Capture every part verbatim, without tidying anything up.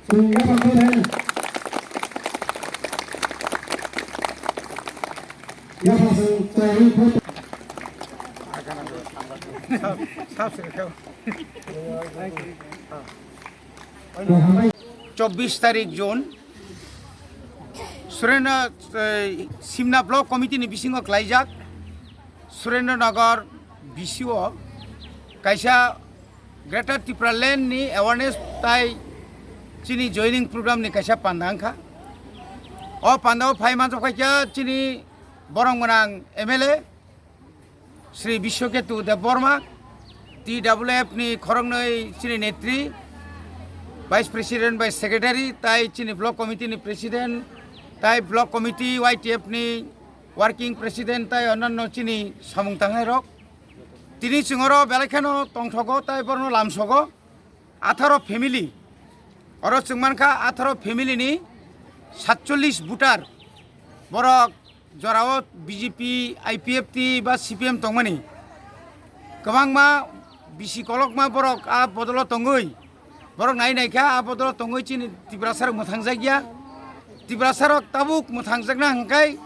Chwng yaphang khe hai. Yaphang chwng chwng khe. Chobbish tarik June, Surendra, eh, Simna Block Committee ni bisingo khlaijak Surendra Nagar B C O kaisa Greater Tipraland ni awareness tai chini joining program ni kaisa panda wngkha. O panda o phai manjak khaikha chini borok gwnang M L A Shri Biswaketu Debbarma, T W F ni khoroknwi chini netri, Vice President bai Secretary, tai chini Block Committee ni President, tai Block Committee Y T F ni Working President, tai onanno chini samung tangnai rok. Tini chwng oro belai kheno tongthogo, tai borokno lamsogo. Atharo family, oro chwng mankha atharo family ni satchollish voter, borok jorao B J P, I P F T ba C P M tongmani. Kwbangma bisi kolokma borok a bodolo tongwi, borok nai naikha a bodolo tongwi chini Tiprasa rok mwthangjakya. Tiprasa rok tabuk mwthangjakna hwnkhe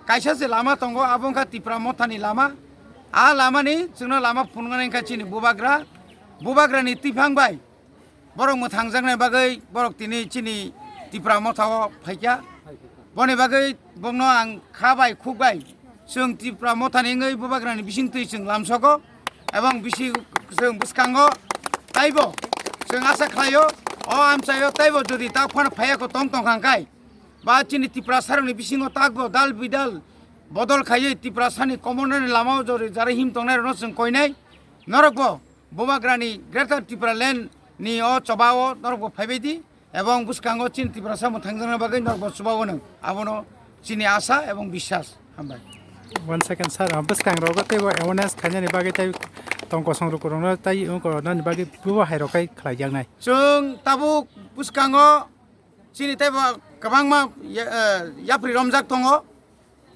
kaisa se lama tongo, abo wngkha Tipra Mothani lama. A lamani chwngno lama phunuknai wngkha chini bubagra, bubagrani twiphang bai borok mwthangjaknai bagwi borok tini chini Tipra Mothao phaikha. Boni bagwi bongno ang kha bai khuk bai chwng Tipra Mothani wngwi bubagrani bisingtwi chwng lamsogo, ebong bisi chwng bwskango taibo chwng asa khlaio, o amchaio taibo jodi tak phano phaiya kho tong tong kha hwnkhe ba chini Tiprasarokni bisingo takbo dal bidal bodol khaiwi Tiprasani commonani lamao jori jara him tongnairokno chwng koinai. Norokbo bubagrani Greater Tipraland ni o chobao norokbo phaibai di, ebong bwskango chini Tiprasa mwthangjakna bagwi norokbo chubao nwng, abono chini asa ebong biswas. Hambai. One second, sir. Ah, bwskang rogo teibo awareness khainani bagwi tei tong kosong rukurokno tei wngkoroknani bagwi bubo hairok kai khlaijaknai. Chwng tabuk bwskango chini teibo kwbangma ya-, eh, yapri romjak tongo.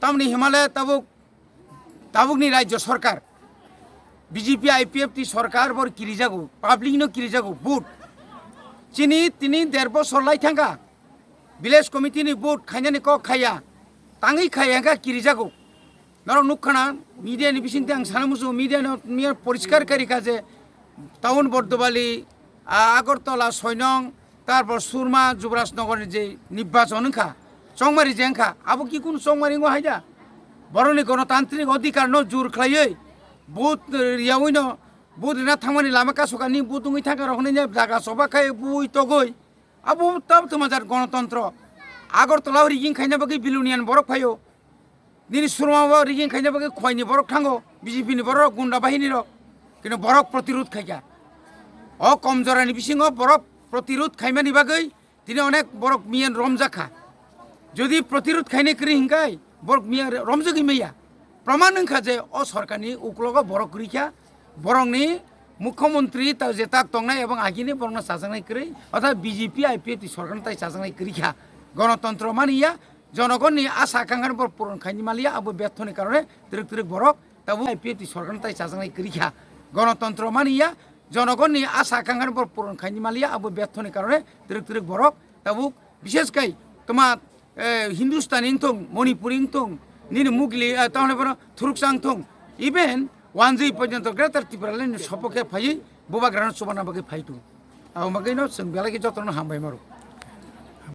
Tamni himale tabuk, tabukni Rajya Sarkar, B J P I P F T sarkar bor kirijago, public no kirijago, vote. Chini tini der bosor lai thangkha, village committee ni vote khainani kok khaiya, tangwi khaiya wngkha kirijago. Norok nukkhana, media ni bisingtwi ang sana muchungo, media no miya poriskar karikha je town Bordobali, a, Agartala, Soinong, tarpor Surma, Jubrajnagar ni je nirbachon wngkha, chongmari je wngkha, abo ki kunu chongmari wngo haida? Borokni gonotantrik odhikar no jur khlaiwi, vote riyawi no, vote rina thangmani lama kasukani, vote wngwi thangkha rok hwnwi jaga choba khai bui togwi, abo tab twmajat gonotontro. Agartala o rigging khaina bagwi bilonian borok phaio. Nini surma bo rigging khaina bagwi khwaini borok thango, B J P ni borok, gunda bahini rok. Kino borok protirud khaikha. O kom jorani bisingo borok protirud khaimani bagwi tini onek borok miyan romjakha. Jodi protirud khaina kwrwi hinkai borok miya romjagwi maya. Proman wngkha je o sorkarni uklogo borok kwrwikha, borokni mukhyamantri ta-, je tak tongnai ebong agini borokno chajaknai kwrwi, orthat B J P I P F T sorkarno tai chajaknai kwrwikha. Gonotontro mani ya, jonogonni asa akangkhani borok puron khaini maliya, abo betho ni karone twrwk twrwk borok tabuk I P F T sorkarno tai chajaknai kwrwikha. Gonotontro mani ya, jonogonni asa akangkhani borok puron khaini maliya, abo betho ni karone twrwk twrwk borok tabuk bishes kai toma, eh, Hindustani wngthung, Manipuri wngthung, nini Mugli, eh, tamoni bono Thuruksa wngthung, even wanjwi porjonto Greater Tipraland ni sopokhe phaiwi bubagrano chubana bagwi phaitu. Abo bagwino chwng belai khe jotono hambai maro.